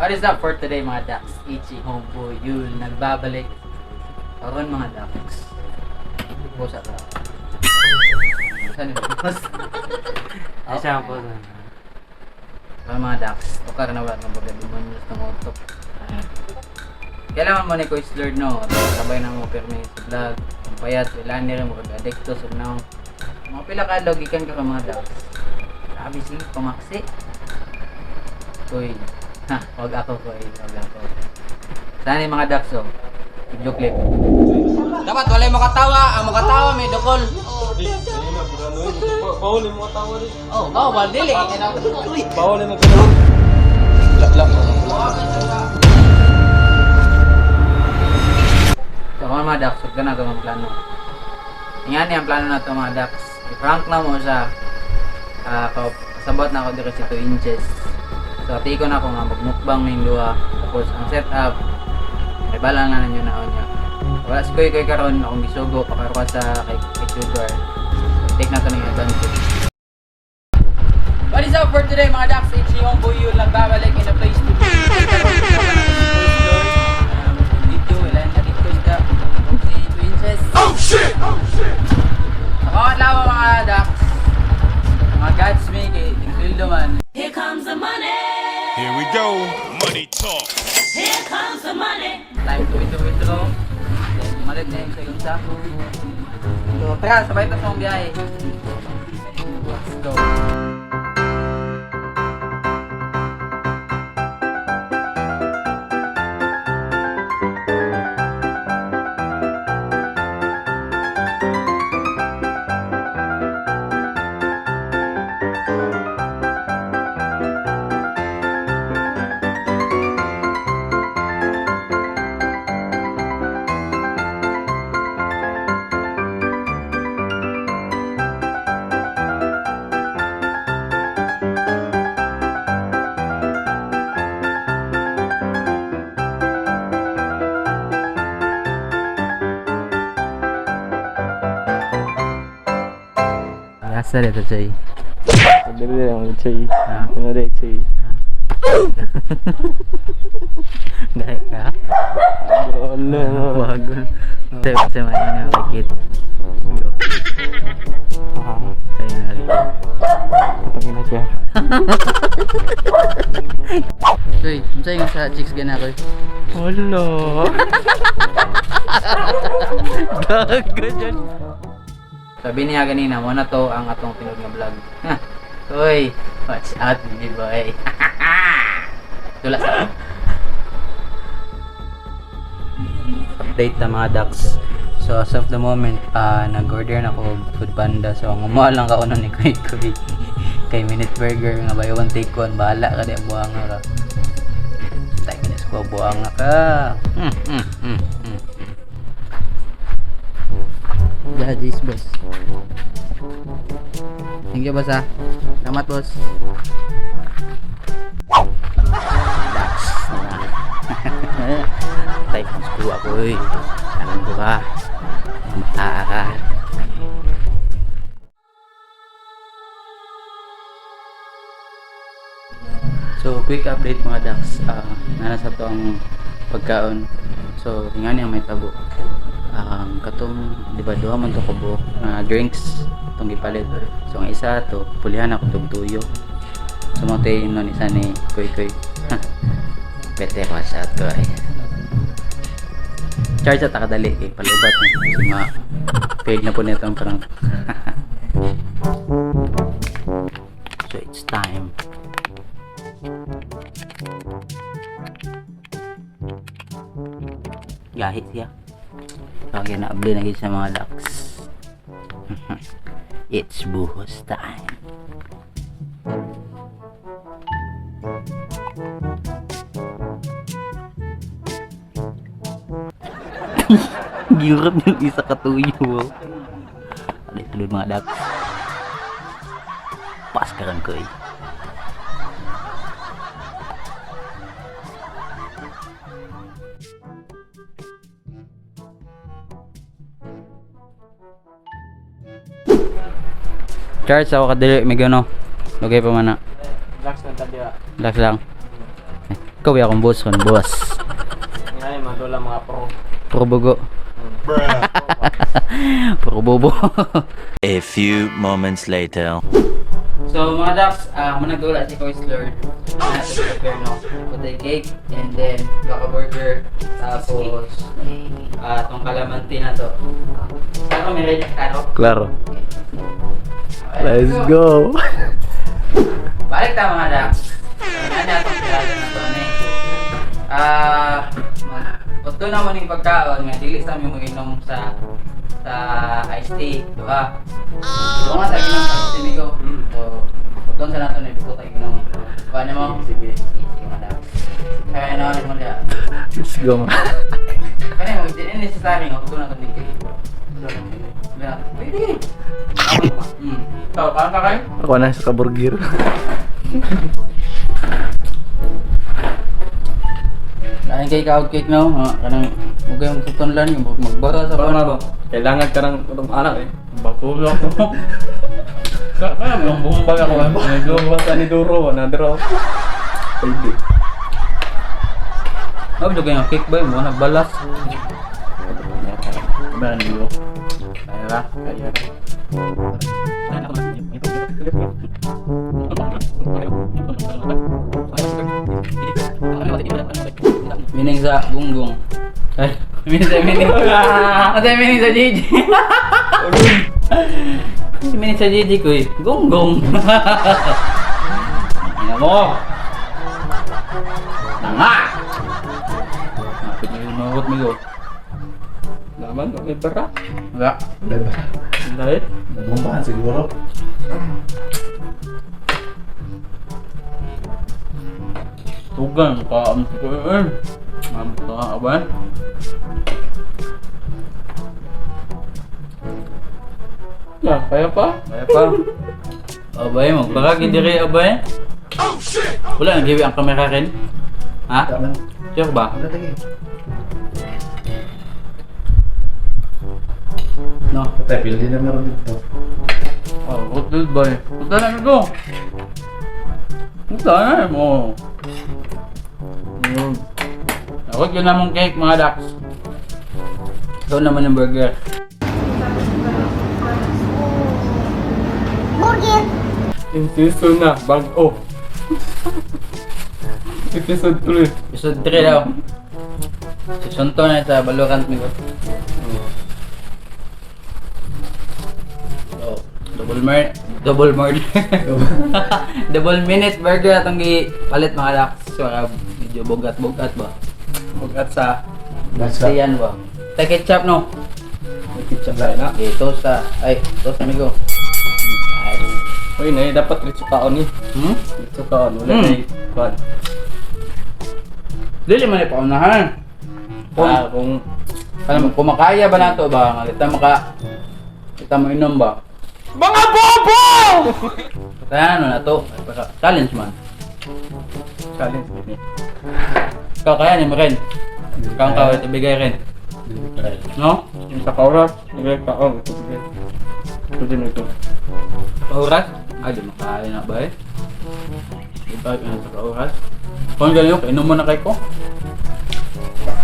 What is up for today, mga ducks? Ichi Homeboy Yul nagbabalik. Karon, mga ducks. Bosa ka. Saan yung boss? Ay, siya po. Karon, mga ducks, tukar na wala ng baga demonyos ng utok. Kailangan mo ni Kuis Lord, no? Sabay na mo pirmi sa vlog. Ang payat, ilan nila mo kag-adikto sa now. Mga pila ka adlaw gikan ka mga ducks. Grabe sige, pamaksi. Uy, ha, wag ako ko eh, wag ako. Sana yung mga ducks, oh. Video clip. Dapat walay makatawa, ang makatawa may dukol. Bawal yung mga tawa rin. Oh, bawal dili kay na. Bawal yung mga tawa. So, kung mga ducks, huwag ka na itong plano. Nga niya ang plano na ito, mga ducks. I-prank na mo siya. Kasabot na ako dito sa 2 inches. So, ati ko na ako nga magmukbang na yung duha. Tapos, ang setup, may bala na ninyo na niya. Wala si Kuy Kuy karon akong gisugo, pakarwa sa kay Sugar. So, take na ito ng advantage. What is up for today, mga ducks? It's yung Buyo nagbabalik in a place to be. Video, ilan na dito siya. Si Princess. Oh shit! Oh shit! Ako mga ducks. Mga gods me kay Tingsildo man. Here comes the money. Here we go. Money talk. Here comes the money. Time to withdraw, withdraw. Then malit na yung second sa. So tara, sabay ta sa akong biyahe. Let's go. Asa dito, Chay? Dili lang chay. Ha? Ano dai chay? Dahil ka? Wala. Wag. Sa mga ano, kay Kit. Go. Ah, Sa'yo na rin. putang ina siya. Uy, unsa yung sa chicks gana ko? Wala. Gago dyan. Sabi niya ganina, mo na to ang atong tinud nga vlog. Ha. Uy, watch out, baby boy. Tula sa update na mga ducks. So as of the moment, nag-order na ako og Food Panda. So ang umuha lang ka ni Kuy Kuy. Kay Minute Burger nga buy one take one. Bahala ka di buhanga ka. Tay ka na buhanga ka. Judges, boss. Thank you, boss, ah. Salamat, boss. Ducks. Tay, kung school ako, eh. Alam ko ka. Mataa ka. So, quick update, mga ducks. Nasa to ang pagkaon. So, nga niya may tabo. Ang katong, di ba, duha man to kubo na drinks itong gipalit. So, ang isa to, pulihan ako tug tuyo. So, mo tayo nun isa ni Kuy Kuy. Pwede ko sa ato ay. Charge at takadali kay palubat ni. Kasi ma failed na po nito ang parang. So it's time. Gahit siya. Okay, na-abli na gid sa mga ducks. It's buhos time. Giurot yung isa katuyo. Alis tulod, mga ducks. Pas karon ko eh. Charge ako kadili, may gano. Lugay pa man na. Relax lang tabi ah. Relax lang. Ikaw ya akong boss kon, boss. Ay, madula mga pro. Pro bugo. Pro bobo. A few moments later. So mga ducks, managdula si Kois Lord. Oh, shit! Prepare, no? Putay cake, and then baka burger, tapos tong kalamanti na to. Saan may ready? Klaro? Klaro. Okay, Let's go. Balik ta mga ducks. Ano atong tirada na to ni? Uto na mo ning pagkaon nga dili sa mi mo inom sa iced tea, duha. Oh. Nga sa ginom sa iced tea migo. So, uton sa nato ni bigo ta ginom. Kuha mo? Sige. Sige, sige mga ducks. Kaya na mo diya. Let's go. Kaya mo dili necessary nga uto na to ning cake. Wala. Pwede. So, kaon ka kayo? Ako na sa kaburgir. Lain kay kaog cake no, ha, kanang ugay mong sutunlan yung magbara sa kuan ba. Kailangan ka ng itong anak eh. Bakulo ako. Kaya mo bumbag ako. Medyo basta ni Duro, another oh. Pwede. Oh, dugay nga cake ba mo nagbalas. Meron dito. Kaya ba? Kaya. Meaning sa gunggong. Ay, meaning sa meaning. Ano yung meaning sa Gigi? Meaning sa Gigi ko eh. Gunggong. Ina mo. Tanga! Napit na yung nurot mo yun. Naman, may bara. Wala. Dahil? Nagumbahan siguro. Tugan ka ang eh. Mamta ba? Ya, kaya pa? Kaya pa. Abay, magbara gid diri abay. Wala nang giwi ang kamera rin. Ha? Tama. Sure ba? Wala lagi. No. Patay, pili na meron dito. Oh, hotel boy. Punta na ko. Punta na mo. Ako yun namang cake mga ducks. Ito naman ang burger. Yung season na, bago. Episode 3. Episode 3 daw. Season 2 na sa Valorant mi ko. So, double murder. Double minute burger atong gipalit mga ducks. So, medyo bugat-bugat ba. Bugat sa Basta. Siyan ba? Ta ketchup no. ketchup na. Okay, toast ta. Ay, toast amigo. Nice. Uy, na dapat ritso kaon ni. Hmm? Ritso kaon, wala na kuan. Dili man ipaunahan. Kung Ah, kung ano, kumakaya ba nato ba? Nga kita maka kita mo inom ba? Mga bobo! Kaya ano na to? Para challenge man. Challenge gini. Ikaw kaya ni mo rin. Ikaw ang kawit ibigay rin. No? Yung sa kauras, nagay kaon, ito bigay. Pwede na ito. Kauras? Ay, di makaya na ba eh? Di ba na sa kauras? Kung ganyan, inom mo na kay ko.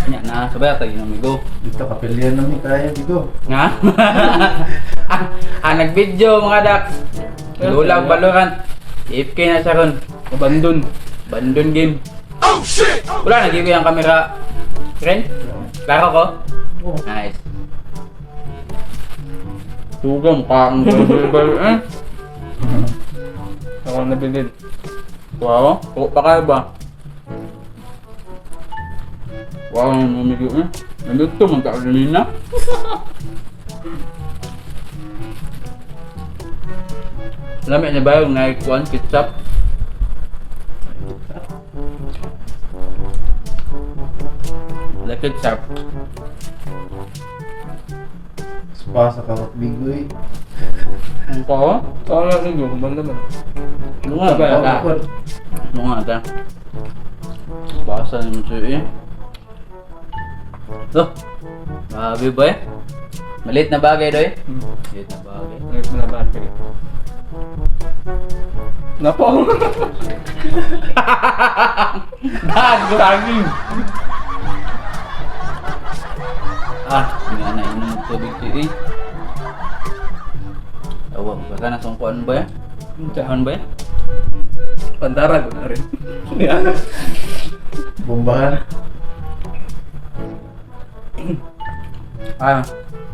Kanya na, sabay ata inom go. Dito, kapilian namin kaya dito. Nga? Nag-video mga ducks. Lulag Valorant. AFK na siya ron. Bandun. Bandun game. Oh shit! Wala, nag ang kamera. Ren? Klaro ko? Oo. Nice. Tugan ka ang burger eh. Ako nabilin. Wow, oh, pa kayo ba? Wow, ang mamigyo eh. Nandito, magkakalina na. Lami na ba yung naikuan ketchup? The ketchup. Spa sa kawat bigoy. Ang kao? Kaon lang ninyo, kuman naman. Lunga Sabay, ta. Ako, Lunga ta. Basa naman siya eh. Ito. Grabe ba eh? Maliit na bagay doy. Maliit na bagay. Nagpalaban kayo. Napo. Gago. Saging. Ah, hindi na inom ng tubig siya eh. Tawa, baka nasungkuan ba yan? Saan ba yan? Pandara ko na rin. Yan. Bombahan. Ah,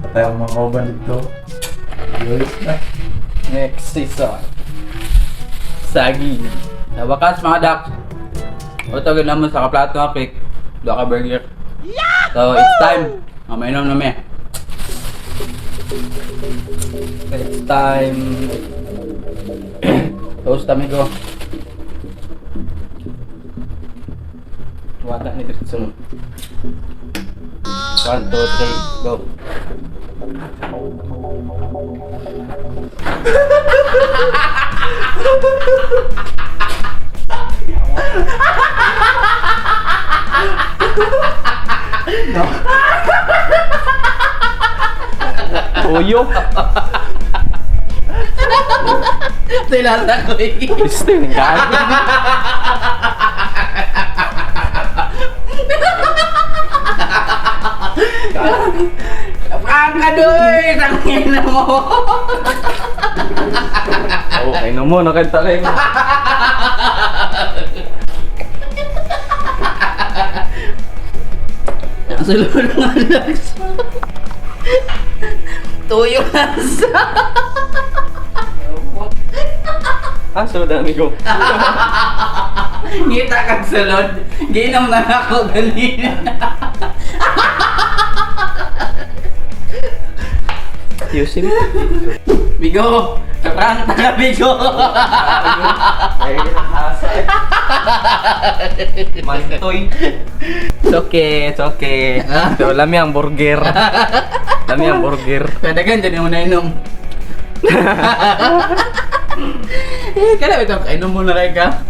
Patay ang mga kauban dito. Yoy na. Next season. Saging. sa wakas mga dak. Ito naman sa kaplato nga cake. Duha ka burger. So it's time. Mamainom na mi. It's time. Toast amigo. Wala ni dito sa 1, 2, 3, go. Toyo. Sila sa ko eh. Este, gago. Prank ka doy! Tangina mo! Okay na mo, nakita kayo. Ang sulod ng Alex. Tuyo na sa... Ah, sunod na amigo. Ngita kag sulod. Giinom na ako ganin. Yusin. Bigo! Prank ta ka, Bigo! Ay, nasa eh. Mantoy. It's okay, it's okay. So, lami ang burger. Lami ang burger. Pwede ka, dyan mo na inom. Eh, kaya ito, kainom mo na rin ka.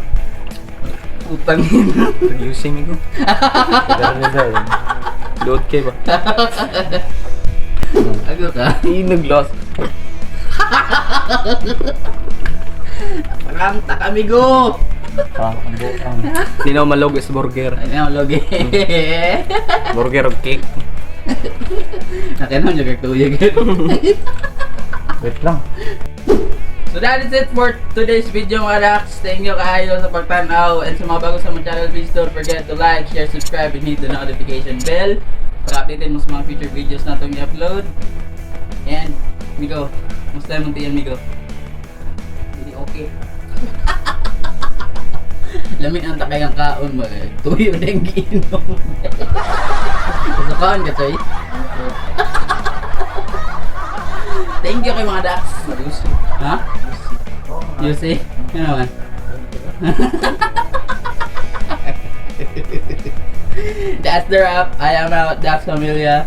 Putang ina. Yusin ko. Load kayo ba? Ago ka. Inaglos. Prank ta ka, amigo! Parang ang buang. Hindi na malog is burger. Ay, na, logi. Burger o cake. Nakinom niya kag tuyog. Wait lang. So that is it for today's video, mga Dax. Thank you kaayo sa pagtanaw and sa mga bago sa mga channel, please don't forget to like, share, subscribe, and hit the notification bell para updated mo sa mga future videos na itong i-upload. And, Migo, musta mong tiyan, Migo? Hindi okay. Lamig ang takay ang kaon mo eh. Tuyo na yung giinom. Kasukaan ka, Choy. Thank you kay mga Dax. Ha? You see? Ano naman? That's the wrap. I am out. Dax Familia.